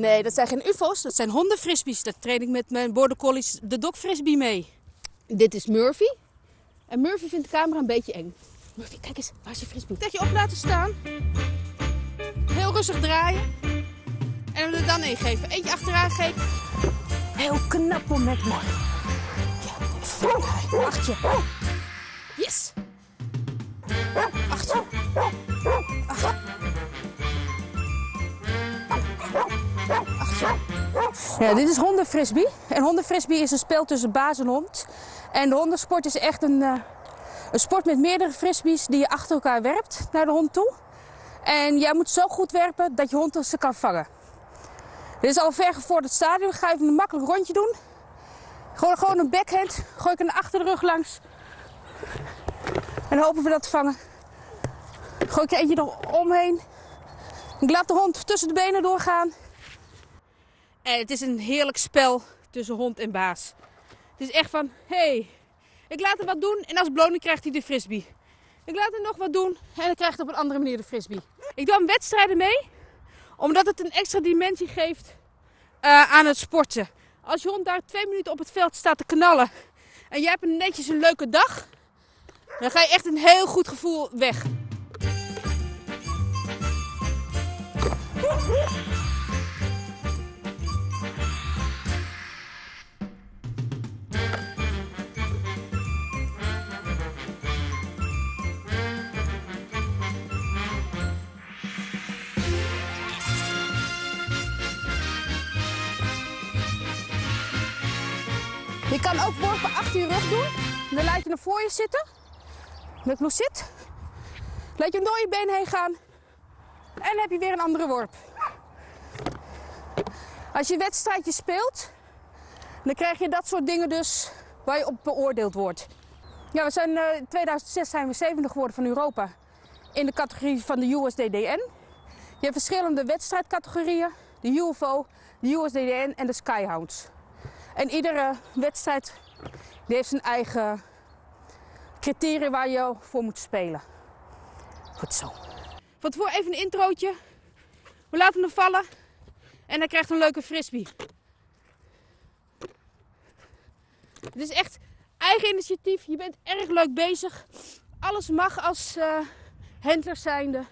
Nee, dat zijn geen ufo's, dat zijn hondenfrisbees. Daar train ik met mijn border collies de dog frisbee mee. Dit is Murphy. En Murphy vindt de camera een beetje eng. Murphy, kijk eens, waar is je frisbee? Dat je op laten staan. Heel rustig draaien. En hem er dan een geven. Eentje achteraan geven. Heel knap om met mooi. Ja, achtje. Yes. Achtje. Acht. Achtje. Ja, dit is hondenfrisbee. En hondenfrisbee is een spel tussen baas en hond. En de hondensport is echt een sport met meerdere frisbees die je achter elkaar werpt naar de hond toe. En jij moet zo goed werpen dat je hond ze kan vangen. Dit is al ver gevorderd stadium. Ik ga even een makkelijk rondje doen. Gewoon een backhand. Gooi ik hem achter de rug langs. En hopen we dat te vangen. Gooi ik er eentje nog omheen. Ik laat de hond tussen de benen doorgaan. En het is een heerlijk spel tussen hond en baas. Het is echt van, hé, hey, ik laat hem wat doen en als beloning krijgt hij de frisbee. Ik laat hem nog wat doen en dan krijgt hij op een andere manier de frisbee. Ik doe aan wedstrijden mee, omdat het een extra dimensie geeft aan het sporten. Als je hond daar 2 minuten op het veld staat te knallen en jij hebt een netjes een leuke dag, dan ga je echt een heel goed gevoel weg. Je kan ook worpen achter je rug doen. Dan laat je hem voor je zitten. Met nog zit. Laat je hem door je been heen gaan. En dan heb je weer een andere worp. Als je een wedstrijdje speelt, dan krijg je dat soort dingen dus waar je op beoordeeld wordt. Ja, we zijn, in 2006 zijn we 7e geworden van Europa in de categorie van de USDDN. Je hebt verschillende wedstrijdcategorieën. De UFO, de USDDN en de Skyhounds. En iedere wedstrijd die heeft zijn eigen criteria waar je voor moet spelen. Goed zo. Van tevoren even een introotje. We laten hem vallen en hij krijgt een leuke frisbee. Het is echt eigen initiatief. Je bent erg leuk bezig. Alles mag als handler zijnde.